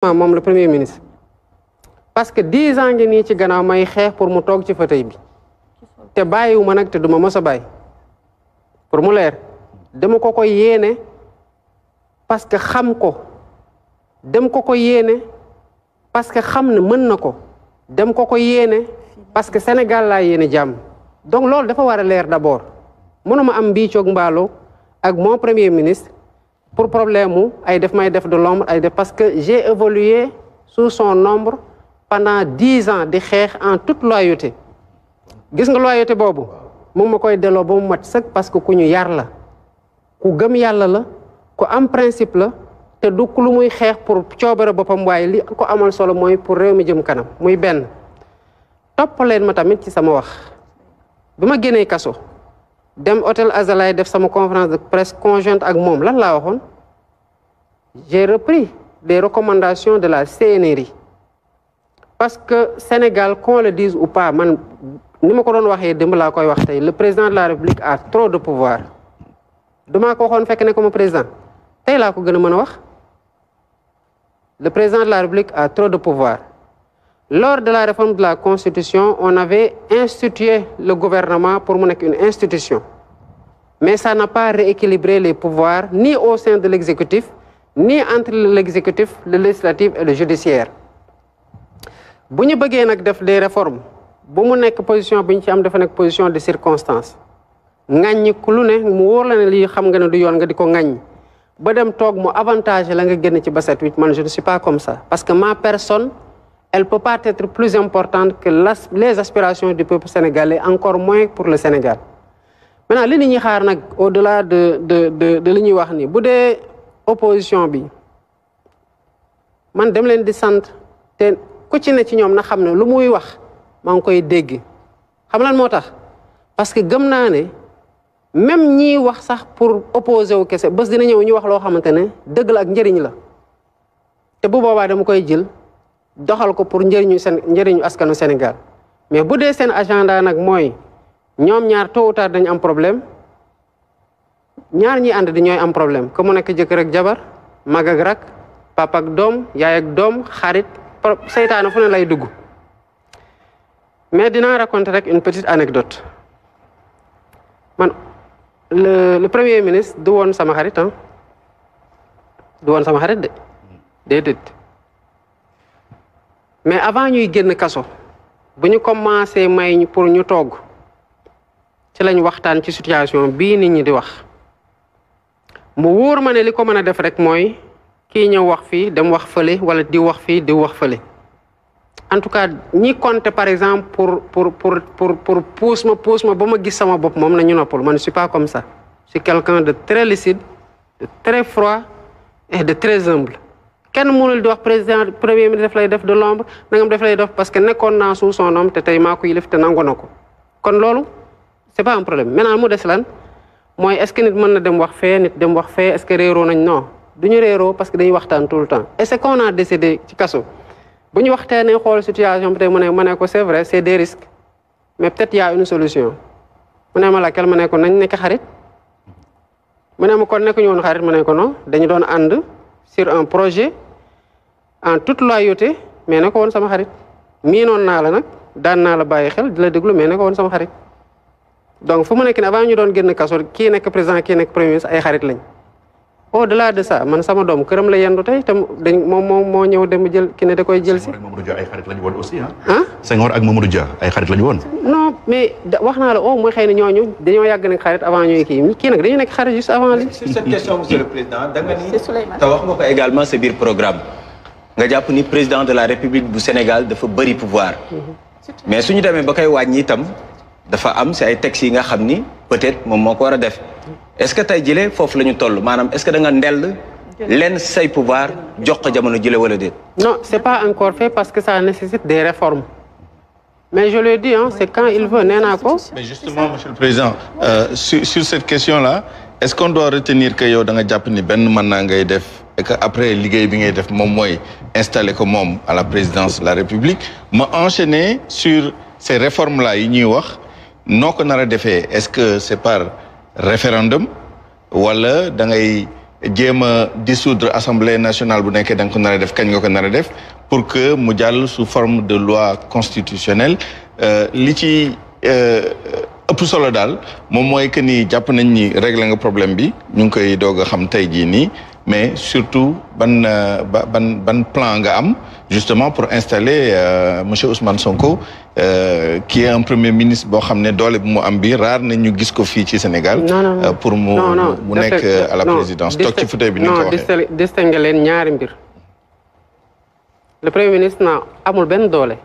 moom le premier ministre parce que 10 ans ngi nii ci gannaaw may xeex pour mu toog ci fauteuil bi te bàyyiwuma nag te duma mës a bàyyi pour mu leer dama ko ko yéene parce que xam ko dem ko ko yéene parce que xam ne mën na ko dem ko ko yéene parce que Sénégal laa yéene jàmm donc loolu dafa war a leer d'abord mënuma am mbiicoog mbaaloo ak mon premier ministre pour problème mu ay def may def de l'ombre ay def parce que j'ai évolué sous son ombre pendant 10 ans di xeex en toute loyauté gis nga loyauté boobu moom ma koy delloo ba mu mat sëkk parce que ku ñu yar la ku gëm yàlla la ku am principe la te du lu muy xeex pour coobare boppam waaye li ko amal solo mooy pour réew mi jëm kanam muy benn topp leen ma tamit ci sama wax bi ma génnee kaso dem hôtel Azalaï def sama conférence de presse conjointe ak moom lan laa waxoon j'ai repris les recommandations de la CNRI parce que Sénégal qu'on le dise ou pas man ni ma ko doon waxee démb laa koy wax tey le président de la République a trop de pouvoir damaa ko waxoon fekk ne ko ma président tey laa ko gën a mën a wax le président de la République a trop de pouvoir lors de la réforme de la Constitution on avait institué le gouvernement pour mu nekk une institution mais ça n'a pas rééquilibré les pouvoirs ni au sein de l'exécutif ni entre l'exécutif le législatif et le judiciaire bu ñu bëggee nag def des réformes bu mu nekk position bi ñu ci am dafa nekk position de circonstance ŋàññi ku lu ne mu wóor la ne lii xam nga ne du yoon nga di ko ŋàññ ba dem toog mu avantage la nga génn ci ba 7-8 man je ne suis pas comme ça parce que ma personne elle peut pas être plus importante que les aspirations du peuple sénégalais encore moins pour le Sénégal maintenant li nit ñi xaar nag au-delà de li ñuy wax ni bu dee opposition bi man dem leen di sant te ku ci ne ci ñoom na xam ne lu muy wax maa ngi koy dégg xam lan moo tax parce que gëm naa ne même ñiy wax sax pour opposer wu kese bés dina ñëw ñu wax loo xamante ne dëgg la ak njëriñ la te bu boobaa dama koy jël doxal ko pour njëriñu askanu Sénégal mais bu dee seen agenda nag mooy ñoom ñaar tôt ou tard dañu am problème ñaar ñi ànd di ñooy am problème que mu nekk jëkkër ak jabar mag ak rak papa ak doom yaay ak doom xarit seytaane fu ne lay dugg mais dinaa raconter rek une petite anecdote man le premier ministre du woon sama xarit ah du woon sama xarit de déedéet mais avant ñuy génn kaso bu ñu commencé may ñu pour ñu togg ci lañ waxtaan ci situation bii nit ñi di wax mu wóor ma ne li ko mën a def rek mooy kii ñëw wax fii dem wax fële wala di wax fii di wax fële en tout cas ñi compter par exemple pour pousse ma ba ma gis sama bopp moom na ñu noppal man je suis pas comme ça je suis quelqu'un de très lucide de très froid et de très humble kenn mënul di wax président premier ministre daf lay def de l'ombre nangam daf lay def parce que nekkoon naa sous son nom te tey maa ko yilif te nangu na ko kon loolu c'est pas un problème maintenant mu des lan mooy est-ce que nit mën na dem wax fee nit dem wax fee est-ce que réeroo nañ non duñu réeroo parce que dañuy waxtaan tout le temps et c'est qu'on a décidé ci kaso bu ñu waxtaanee xool situation bi tey mu ne ko c'est vrai c'est des risques mais peut-être y a une solution mu ne ma laquelle ma ne ko nañ nekk xarit mu ne ma kon nekk ñu woon xarit mu ne ko non dañu doon ànd sur un projet en toute loyauté mais ne ko woon sama xarit miinoon naa la nag daan naa la bàyyi xel di la déglu mais ne ko woon sama xarit donc fu mu nekk ne avant ñu doon génn kaso kii nekk président kii nekk premier ministre ay xarit lañ au-delà de ça man sama doom këram la yendu tey te moom moo ñëw dem jël ki ne da koy jël si. Mamadou Dia ay xarit lañu woon aussi ah. Senghor ak Mamadou Dia ay xarit lañu woon. non mais wax naa la mooy xëy na ñooñu dañoo yàgg nekk xarit avant ñuy kii nag dañu nekk xarit juste avant li. sur cette question monsieur le président da nga ni te wax nga ko également sa biir programme nga jàpp ni président de la République bu Sénégal dafa bëri pouvoir. mais suñu demee ba koy wàññi itam dafa am si ay textes yi nga xam ni peut-être moom moo ko war a def. est-ce que tey jëlee foofu la ñu toll maanaam est-ce que da nga ndell lenn say pouvoir jox ko jamono jëlee wala déet. non c'est pas encore fait parce que ça nécessite des réformes mais je le dis c'est quand il veut nee naa ko. mais justement monsieur le président sur cette question-là est-ce qu'on doit retenir que yow da nga jàpp ni benn mandat ngay def et que après liggéey bi ngay def moom mooy installer ko moom à la présidence de la République ma enchaîner sur ces réformes-là yi ñuy wax noo ko nar a defee est-ce que c'est par référendum wala da ngay jéem a dissoudre assemblée nationale bu nekkee da nga ko nar a def kañ nga ko nar a def pour que mu jàll sous forme de loi constitutionnelle li ci ëpp solo daal moom mooy que ni jàpp nañ ni régler nga problème bi ñu ngi koy doog a xam tey jii nii mais surtout ban plan nga am justement pour installer monsieur Ousmane Sonko qui est un premier ministre boo xam ne doole bi mu am bi rare na ñu gis ko fii ci Sénégal. pour mu nekk à la présidence toog ci fauteuil bi ni nga ko waxee. distingué leen ñaari mbir. le premier ministre amul benn doole.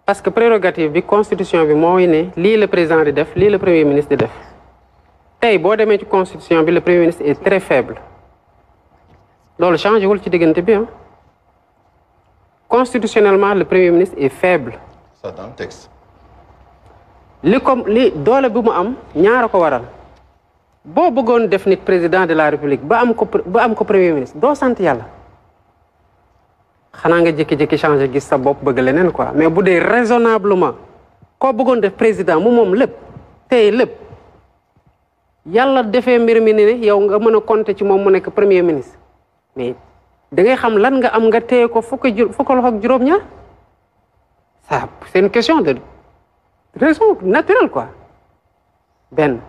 parce que prérogative bi constitution bi mooy ne lii le président di def lii le premier ministre di def. tey boo demee ci constitution bi le premier ministre est très faible. loolu changé wul ci diggante bi ah. constitutionnellement le premier ministre est faible. ça dans le texte. li doole bi mu am ñaara ko waral boo bëggoon def nit président de la république ba am ko premier ministre doo sant yàlla xanaa nga jékki-jékki changé gis sa bopp bëgg leneen quoi mais bu dee raisonnablement koo bëggoon def président mu moom lépp tey lépp yàlla defee mbir mi ne yow nga mën a compter ci moom mu nekk premier ministre mais da ngay xam lan nga am nga téye ko fukk loxo ak juróom-ñaar ça c'est une question de raison naturelle quoi benn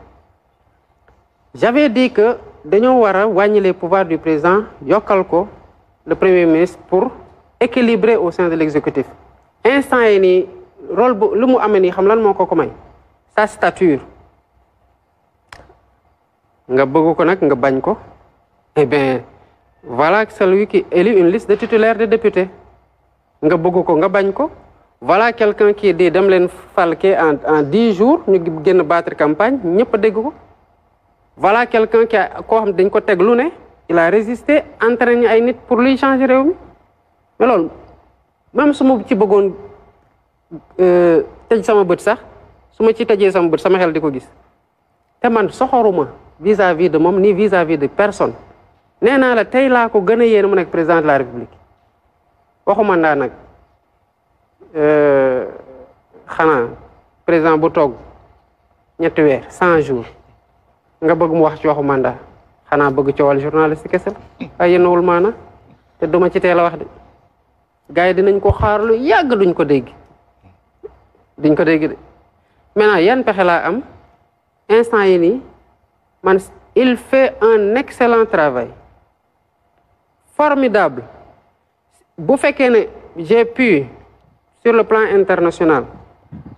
j'avais dit que dañoo war a wàññi les pouvoirs du président yokkal ko le premier ministre pour équilibrer au sein de l'exécutif instant yi nii rôle bu lu mu amee nii xam lan moo ko may sa stature nga bëgg ko nag nga bañ ko eh bien voilà celui qui élit une liste de titulaires de députés nga bëgg ko nga bañ ko voilà quelqu'un qui dit dem leen falke en 10 jours ñu génn battre campagne ñëpp a dégg ko voilà quelqu'un qui koo xam dañ ko teg lu ne il a résisté entraîné ay nit pour luy changer réew mi mais loolu même su ma ci bëggoon tëj sama bët sax su ma ci tëjee sama bët sama xel di ko gis te man soxoruma vis-à-vis de moom ni vis-à-vis de personne nee naa la tey laa ko gën a yéene mu nekk président de la république waxuma ndaa nag xanaa président bu toog ñetti weer 100 jours nga bëgg mu wax ci waxu mandat xanaa bëgg coowal journaliste kese ay yéenawul maana te duma ci teel a wax de gars yi dinañ ko xaar lu yàgg duñ ko dégg de maintenant yan pexe laa am instant yi nii man il fait un excellent travail formidable bu fekkee ne j'ai pu sur le plan international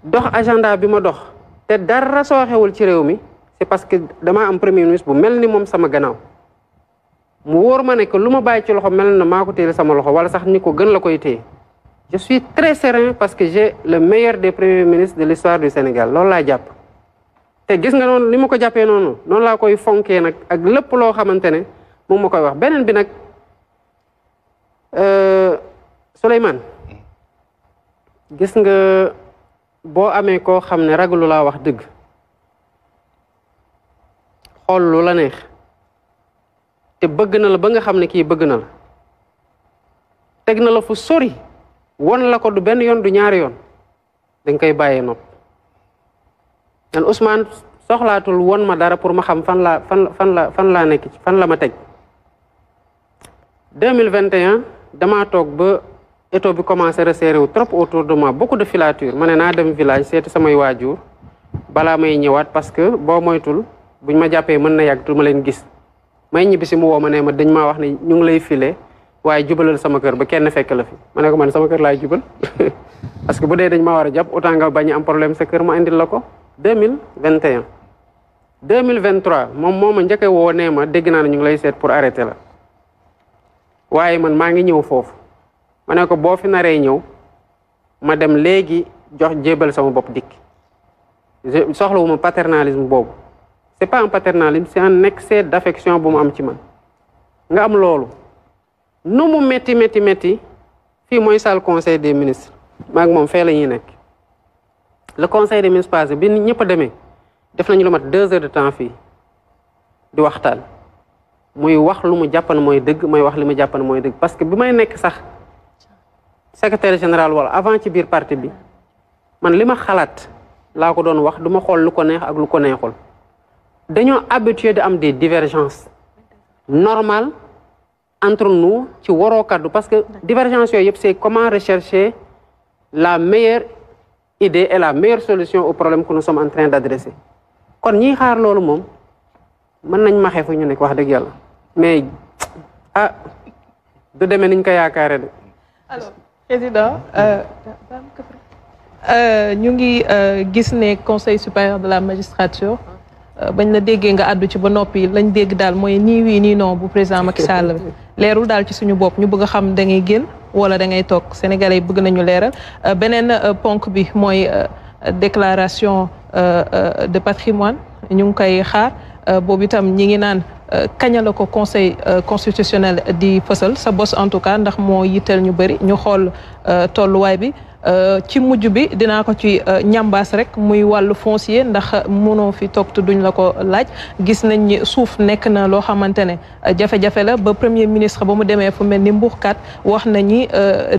dox agenda bi ma dox te dara sooxewul ci réew mi c'est parce que dama am premier ministre bu mel ni moom sama gannaaw mu wóor ma ne que lu ma bàyyi ci loxo mel na maa ko téye sama loxo wala sax ni ko gën la koy téye je suis très serein parce que j'ai le meilleur des premiers ministres de l'histoire du Sénégal loolu laa jàpp te gis nga noonu li ma ko jàppee noonu laa koy fonkee nag ak lépp loo xamante ne moom ma koy wax beneen bi nag Souleymane gis nga boo amee koo xam ne ragalu laa wax dëgg xool lu la neex te bëgg na la ba nga xam ne kii bëgg na la teg na la fu sori won la ko du benn yoon du ñaari yoon dañ koy bàyyee nopp man Ousmane soxlaatul won ma dara pour ma xam fan laa nekk ci fan la ma teg 2021 damaa toog ba étau bi commencé resserré wu trop autour de moi beaucoup de filature ma ne naa dem village seeti samay waajur balaa may ñëwaat parce que boo moytul buñ ma jàppee mën na yàgg du ma leen gis may ñibbi si mu woo ma ne ma dañ maa wax ne ñu ngi lay file waaye jubalal sama kër ba kenn fekk la fi ma ne ko man sama kër laay jubal parce que bu dee dañ maa war a jàpp autant nga bañ am problème sa kër ma indil la ko 2021 2023 moom moo ma njëkk a woo nee ma dégg naa ne ñu ngi lay seet pour arrêter la waaye man maa ngi ñëw foofu ma ne ko boo fi naree ñëw ma dem léegi jox jébal sama bopp dikk soxlawuma paternalisme boobu c'est pas un paternalisme c'est un excès d'affection bu mu am ci man nga am loolu nu mu métti fii mooy salle conseil des ministres maag moom fee la ñuy nekk le conseil des ministres passé bi ñëpp a demee def nañu lu mat 2 heures de temps fii di waxtaan muy wax lu mu jàpp ne mooy dëgg mooy wax li mu jàpp ne mooy dëgg parce que bi may nekk sax secrétaire général wala avant ci biir parti bi man li ma xalaat laa ko doon wax du ma xool lu ko neex ak lu ko neexul dañoo habitué di am des divergences normal entre nous ci waroo kaddu parce que divergence yooyu yëpp c'est comment rechercher la meilleure idée et la meilleure solution au problème que nous sommes en train d'adresser kon ñiy xaar loolu moom mën nañ maxee fu ñu nekk wax dëgg yàlla mais du demee niñ ko yaakaare de. Alors président ñu ngi gis ne conseil supérieur de la magistrature bañ la déggee nga àddu ci ba noppi lañ dégg daal mooy nii oui nii non bu président Macky Sall leerul daal ci suñu bopp ñu bëgg a xam da ngay génn wala da ngay toog sénégalais yi bëgg nañu leeral beneen ponk bi mooy déclaration de patrimoine ñu ngi koy xaar boobu itam ñi ngi naan kañ la ko conseil constitutionnel di fësal sa bos en tout cas ndax moo yitteel ñu bëri ñu xool tolluwaay bi ci mujj bi dinaa ko ci ñambaas rek muy wàllu foncier ndax mënoo fi toog te duñ la ko laaj gis nañ ni suuf nekk na loo xamante ne jafe-jafe la ba premier ministre ba mu demee fu mel ni Mbourkat wax na ñi